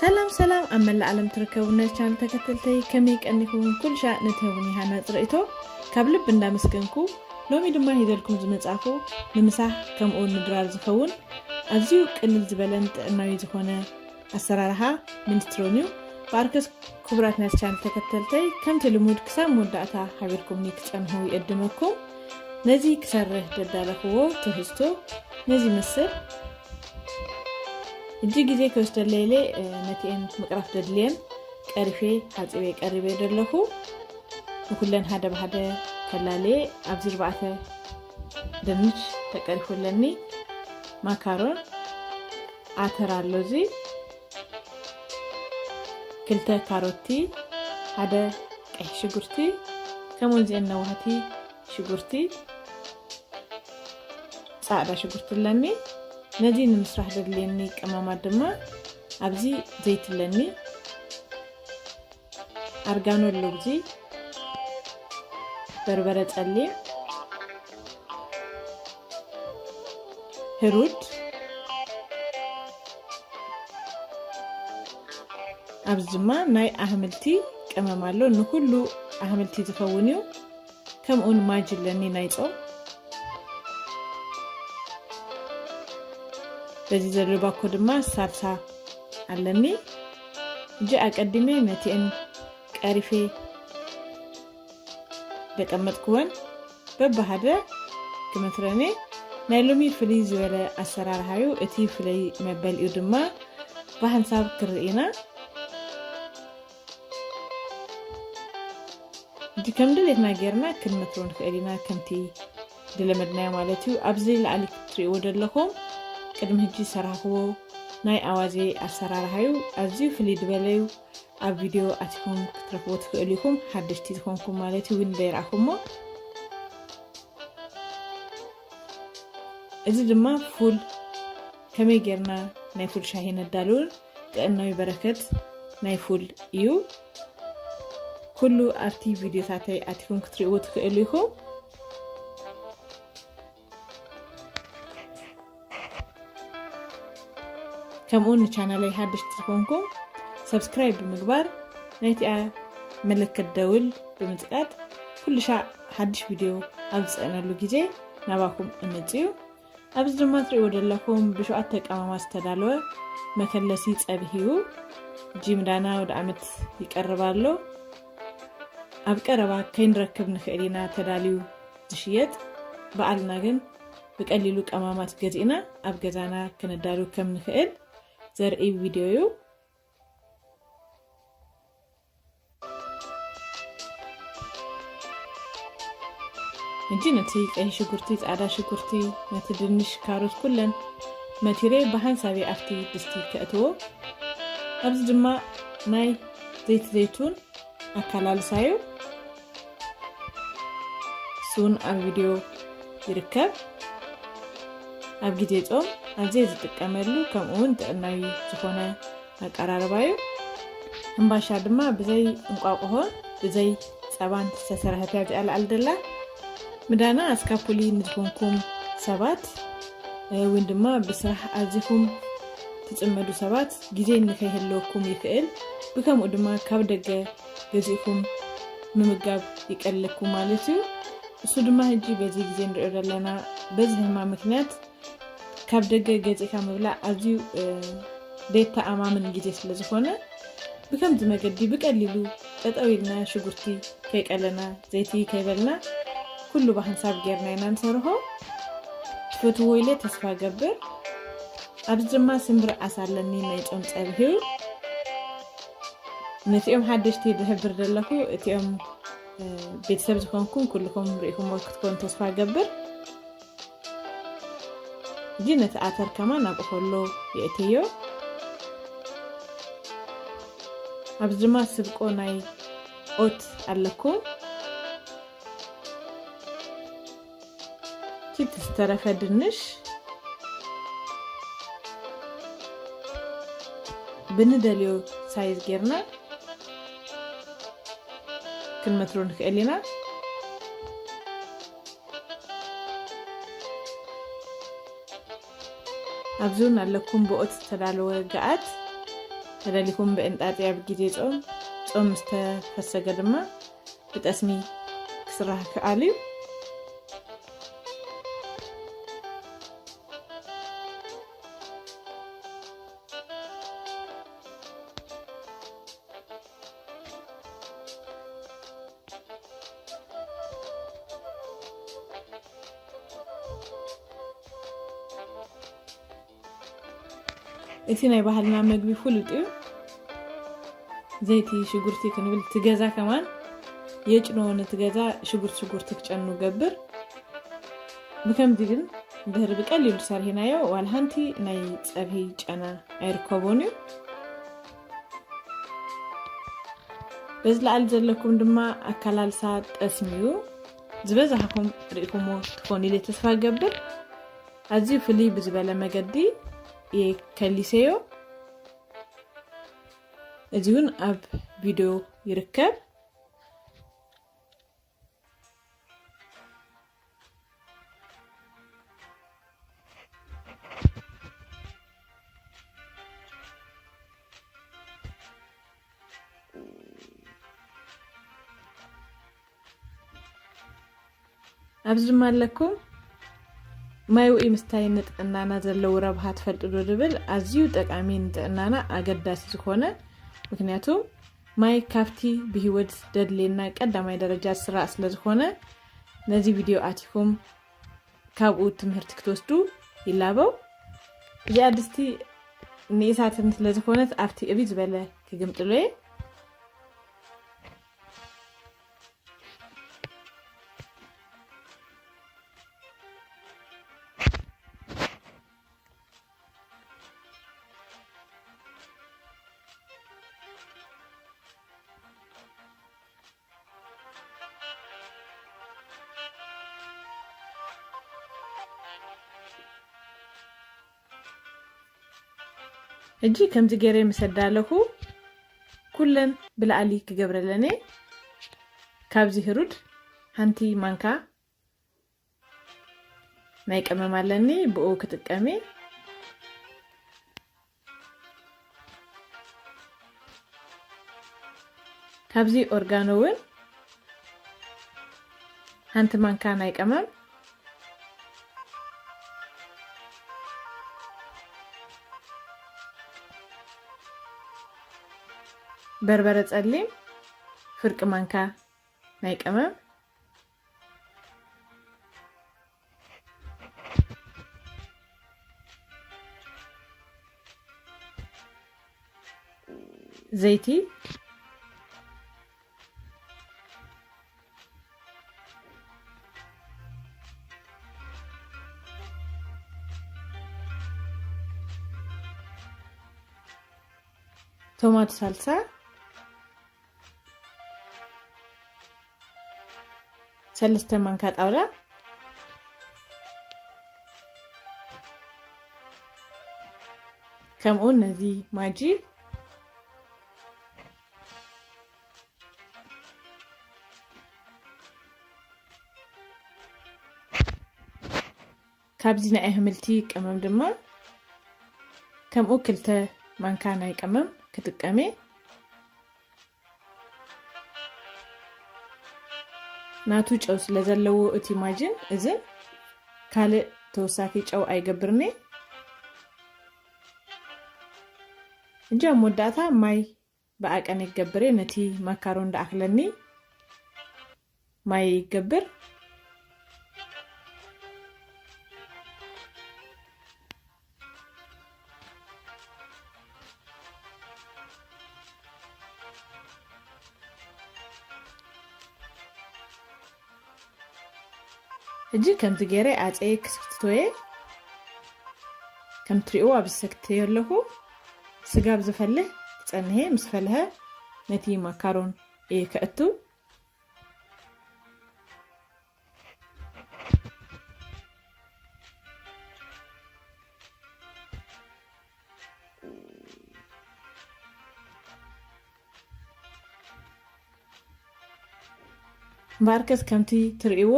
ሰላም ሰላም፣ ኣብ መላእ ዓለም ትርከቡ ናይ ቻነል ተከተልተይ ከመይ ቀኒኹም? ኩልሻ ንትህቡኒ ሃናፂ ርእይቶ ካብ ልቢ እንዳመስገንኩ፣ ሎሚ ድማ ሂዘልኩም ዝመጻኹ ንምሳሕ ከምኡ እውን ንድራር ዝኸውን ኣዝዩ ቅልል ዝበለን ጥዕናዊ ዝኾነ ኣሰራርሓ ሚኒስትሮን እዩ። ብኣርከስ ክቡራት ናይ ቻነል ተከተልተይ ከምቲ ልሙድ ክሳብ መወዳእታ ሓቢርኩምኒ ክጸንሑ ይእድመኩም። ነዚ ክሰርሕ ደዳለኽዎ ትህዝቶ ነዚ ይመስል። እጅ ጊዜ ክወስደለይ ኢለ ነቲኤን ምቅራፍ ደድልየን ቀሪፌ ሓፂበ ቀሪበ ደለኹ። ንኩለን ሓደ ብሓደ ከላልየ ኣብዚ ኣርባዕተ ድንች ተቀሪፉለኒ። ማካሮን፣ ኣተር ኣሎ፣ እዚ ክልተ ካሮቲ፣ ሓደ ቀይሕ ሽጉርቲ፣ ከምኡ እዚአን ነዋህቲ ሽጉርቲ፣ ጻዕዳ ሽጉርቲ ኣለኒ። ነዚ ንምስራሕ ዘድልየኒ ቀማማት ድማ ኣብዚ ዘይቲ ኣለኒ፣ ኣርጋኖ ኣለጉዚ፣ በርበረ ጸሊም፣ ህሩድ፣ ኣብዚ ድማ ናይ ኣህምልቲ ቀመም ኣሎ። ንኩሉ ኣህምልቲ ዝኸውን እዩ። ከምኡውን ማጅ ኣለኒ ናይ ጾም። በዚ ዘሎ ባኮ ድማ ሳልሳ ኣለኒ። እጂ ኣቀዲመ ነቲአን ቀሪፌ ደቀመጥክወን በብሃደ ክመትረኒ። ናይ ሎሚ ፍልይ ዝበለ ኣሰራርሓ እዩ። እቲ ፍለይ መበሊኡ ድማ ብሓንሳብ ክርኢ ኢና። እጂ ከም ድሌትና ጌርና ክንመትሮ ንኽእል ኢና፣ ከምቲ ዝለመድናዮ ማለት እዩ። ኣብዚ ላዕሊ ክትሪእዎ ዘለኹም ቅድሚ ሕጂ ዝሰራሕክዎ ናይ ኣዋዜ ኣሰራርሓ እዩ። ኣዝዩ ፍልይ ዝበለ እዩ። ኣብ ቪድዮ ኣቲኹም ክትረኽቦ ትኽእሉ ኢኹም፣ ሓደሽቲ ዝኾንኩም ማለት እዩ፣ እውን ዘይረኣኹሞ። እዚ ድማ ፉል ከመይ ጌርና ናይ ፉል ሻሂ ነዳልውን ጥዕናዊ በረከት ናይ ፉል እዩ። ኩሉ ኣብቲ ቪድዮታተይ ኣቲኹም ክትሪእዎ ትኽእሉ ኢኹም። ከምኡ ንቻናለይ ሓደሽቲ ዝኾንኩም ሰብስክራይብ ብምግባር ናይቲኣ ምልክት ደውል ብምጽቃጥ ኩሉ ሻዕ ሓድሽ ቪድዮ ኣብ ዝጸዕነሉ ግዜ ናባኹም እመጽእ እዩ። ኣብዚ ድማ ትሪእዎ ዘለኹም ብሸውዓተ ቀማማት ዝተዳለወ መከለሲ ጸብሒ እዩ። ጂምዳና ወደ ዓመት ይቀርብ ኣሎ። ኣብ ቀረባ ከይንረክብ ንኽእል ኢና ተዳልዩ ዝሽየጥ። በዓልና ግን ብቀሊሉ ቀማማት ገዚእና ኣብ ገዛና ክነዳሉ ከም ንኽእል ዘርኢ ቪድዮ እዩ። ሕጂ ነቲ ቀይሕ ሽጉርቲ፣ ጻዕዳ ሽጉርቲ፣ ነቲ ድንሽ፣ ካሮት ኩለን መቲረ ብሓንሳብ ኣብቲ ድስቲ ከእትዎ። ኣብዚ ድማ ናይ ዘይቲ ዘይቱን ኣከላልሳ እዩ። እሱ እውን ኣብ ቪድዮ ይርከብ። ኣብ ግዜ ጾም ኣዝየ ዝጥቀመሉ ከምኡ እውን ጥዕናዊ ዝኾነ ኣቀራርባ እዩ። ሕምባሻ ድማ ብዘይ እንቋቑሖ ብዘይ ጸባን ዝተሰርሐት እያ እዚኣ ላዕሊ ዘላ። ምዳና ኣስካፑሊ ንዝኾንኩም ሰባት እውን ድማ ብስራሕ ኣዚኹም ትጽመዱ ሰባት ግዜ ንከይህልወኩም ይኽእል። ብከምኡ ድማ ካብ ደገ ገዚእኩም ምምጋብ ይቀልለኩም ማለት እዩ። እሱ ድማ ሕጂ በዚ ግዜ ንሪኦ ዘለና በዚ ህማም ምክንያት ካብ ደገ ገዚእካ ምብላዕ ኣዝዩ ዘይተኣማምን ግዜ ስለ ዝኾነ ብከምዚ መገዲ ብቀሊሉ ጠጠው ኢልና ሽጉርቲ ከይቀለና ዘይቲ ከይበልና ኩሉ ብሓንሳብ ጌርና ኢና ንሰርሖ። ትፈትዎ ኢለ ተስፋ ገብር። ኣብዚ ድማ ስምብር ዓሳ ኣለኒ ናይ ጾም ጸብሒ እዩ። ነቲኦም ሓደሽቲ ዝሕብር ዘለኹ እቲኦም ቤተሰብ ዝኾንኩም ኩልኹም ርኢኹምዎ ክትኮኑ ተስፋ ገብር። እዚ ነቲ ኣተር ከማን ኣብ ኦኸሎ የእትዮ። ኣብዚ ድማ ስብቆ ናይ ኦት ኣለኩም። እቲ ዝተረፈ ድንሽ ብንደልዮ ሳይዝ ጌርና ክንመትሮ ንኽእል ኢና። ኣብዚ እውን ኣለኩም ብኦት ዝተዳለወ ገኣት። ተደሊኹም ብእንጣጢ ኣብ ግዜ ጾም፣ ጾም ምስ ተፈሰገ ድማ ብጠስሚ ክስራሕ ይከኣል እዩ። እቲ ናይ ባህልና መግቢ ፍሉጥ እዩ። ዘይቲ ሽጉርቲ ክንብል እቲ ገዛ ከማን የጭኖ፣ ነቲ ገዛ ሽጉርቲ ሽጉርቲ ክጨኑ ገብር። ብከምዚ ግን ድሕሪ ብቀሊሉ ሰርሂናዮ ዋላ ሓንቲ ናይ ጸብሒ ጨና ኣይርከቦን እዩ። በዚ ላዕሊ ዘለኩም ድማ ኣከላልሳ ጠስሚ እዩ። ዝበዛሕኩም ርኢኹሞ ትኾኑ ኢለ ተስፋ ገብር። ኣዝዩ ፍልይ ብዝበለ መገዲ እየ ከሊሰዮ። እዚ እውን ኣብ ቪድዮ ይርከብ። ኣብዚ ድማ ኣለኩም። ማይ ውዑይ ምስታይ ንጥዕናና ዘለዎ ረብሓ ትፈልጡ ዶ ዝብል ኣዝዩ ጠቃሚ፣ ንጥዕናና ኣገዳሲ ዝኾነ፣ ምክንያቱ ማይ ካብቲ ብህይወት ደድልየና ቀዳማይ ደረጃ ዝስራዕ ስለ ዝኾነ፣ ነዚ ቪድዮ ኣቲኩም ካብኡ ትምህርቲ ክትወስዱ ይላበው። እዚኣ ድስቲ ንኢሳትን ስለ ዝኾነት ኣብቲ እብይ ዝበለ ክግምጥሎ እየ። ሕጂ ከምዚ ገይረ ምስ ኣዳለኹ፣ ኩለን ብላዕሊ ክገብረለን እየ። ካብዚ ህሩድ ሓንቲ ማንካ ናይ ቀመም ኣለኒ፣ ብኡ ክጥቀም እየ። ካብዚ ኦርጋኖ እውን ሓንቲ ማንካ ናይ ቀመም፣ በርበረ ጸሊም ፍርቂ ማንካ ናይ ቀመም፣ ዘይቲ፣ ቶማቶ ሳልሳ፣ ሰለስተ ማንካ ጣውላ፣ ከምኡ ነዚ ማጂ ካብዚ ናይ ኣሕምልቲ ቀመም ድማ ከምኡ ክልተ ማንካ ናይ ቀመም ክጥቀም እየ። ናቱ ጨው ስለ ዘለዎ እቲ ማጅን እዝን ካልእ ተወሳኺ ጨው ኣይገብርኒ። እንጂ ኣብ መወዳእታ ማይ ብኣቀን ይገብር እየ። ነቲ ማካሮን ደኣኽለኒ ማይ ይገብር። ሕጂ ከምዚ ገይረ ኣፀየ ክስክትቶየ። ከም ትሪእዎ ኣብዚ ሰክትዮ ኣለኹ። ስጋ ኣብ ዝፈልህ ክፀንሄ፣ ምስ ፈልሀ ነቲ ማካሮን እየ ከእቱ። እምበኣርከስ ከምቲ ትርእይዎ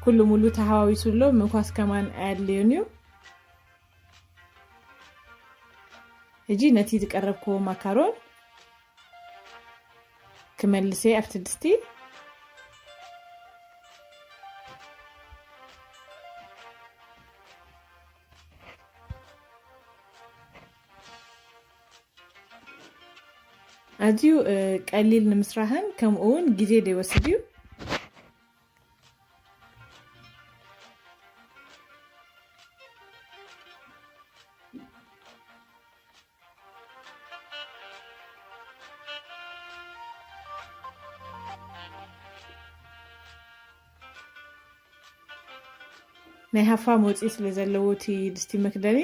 ኩሉ ሙሉ ተሓዋዊሱ ኣሎ። ምኳስ ከማን ኣየድልዮን እዩ። ሕጂ ነቲ ዝቀረብክዎ ማካሮን ክመልሰ ኣብቲ ድስቲ። ኣዝዩ፣ እ፣ ቀሊል ንምስራሕን ከምኡ እውን ግዜ ዘይወስድ እዩ። ናይ ሃፋ መውፅኢ ስለ ዘለዎ እቲ ድስቲ መክደኒ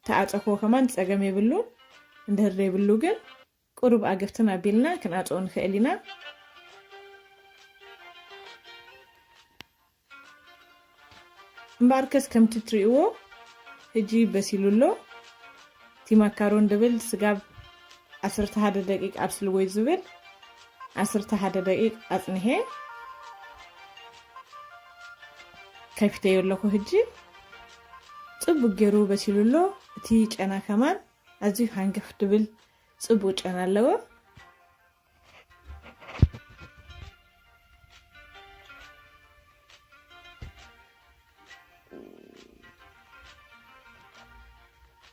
ተኣፀኮ ከማን ፀገም የብሉን። እንድህር ዘይብሉ ግን ቁሩብ ኣገፍትን ኣቢልና ክንኣፅኦ ንኽእል ኢና። እምበኣርከስ ከምቲ ትርእይዎ ሕጂ በሲሉ ኣሎ። እቲ ማካሮን ድብል ስጋብ ዓሰርተ ሓደ ደቂቅ ኣብስልዎ እዩ ዝብል። ዓሰርተ ሓደ ደቂቅ ኣጽኒሐ ከፊተዮ ኣለኹ። ሕጂ ጽቡቅ ገይሩ በሲሉ ኣሎ። እቲ ጨና ከማን ኣዝዩ ሃንገፍ ድብል ጽቡቅ ጨና ኣለዎ።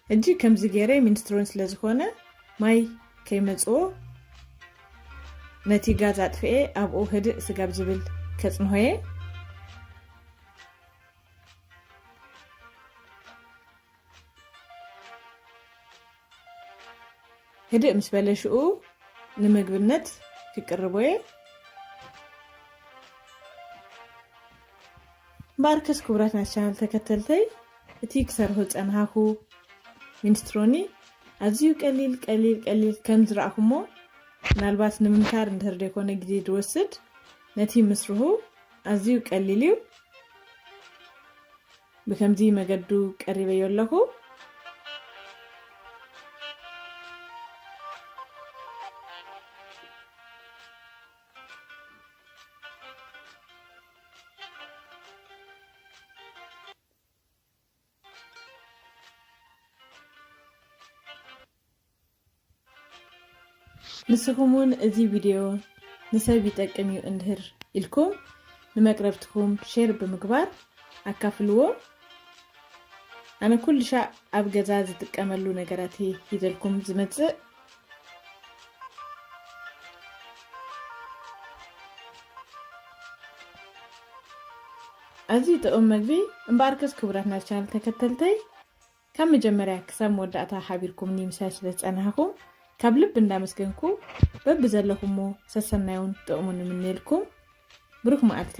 ሕጂ ከምዚ ገይረ ሚንስትሮን ስለ ዝኾነ ማይ ከይመጽዎ ነቲ ጋዝ ኣጥፍኤ ኣብኡ ህድእ ስጋብ ዝብል ከጽንሆየ። ህድእ ምስ በለ ሽኡ ንምግብነት ክቅርቦ እየ። እምበኣርከስ ክቡራት ናይ ቻናል ተከተልተይ፣ እቲ ክሰርሑ ዝጸንሃኹ ሚንስትሮኒ ኣዝዩ ቀሊል፣ ቀሊል፣ ቀሊል ከም ዝረኣኹሞ፣ ምናልባት ንምምካር እንድሕር ዘይኮነ ግዜ ዝወስድ፣ ነቲ ምስርሑ ኣዝዩ ቀሊል እዩ። ብከምዚ መገዱ ቀሪበዮ ኣለኹ። ንስኹም እውን እዚ ቪድዮ ንሰብ ይጠቅም እዩ እንድህር ኢልኩም ንመቅረብትኩም ሼር ብምግባር ኣካፍልዎ። ኣነ ኩሉ ሻዕ ኣብ ገዛ ዝጥቀመሉ ነገራት እየ ሒዘልኩም ዝመጽእ። ኣዝዩ ጥዑም መግቢ። እምበኣርከስ ክቡራት ናይ ቻናል ተከተልተይ፣ ካብ መጀመርያ ክሳብ መወዳእታ ሓቢርኩምኒ ምሳይ ስለ ዝጸናሕኩም ካብ ልቢ እንዳመስገንኩ፣ በብዘለኹሞ ሰሰናዩን ጥዑሙን እምነየልኩም። ብሩኽ መዓልቲ።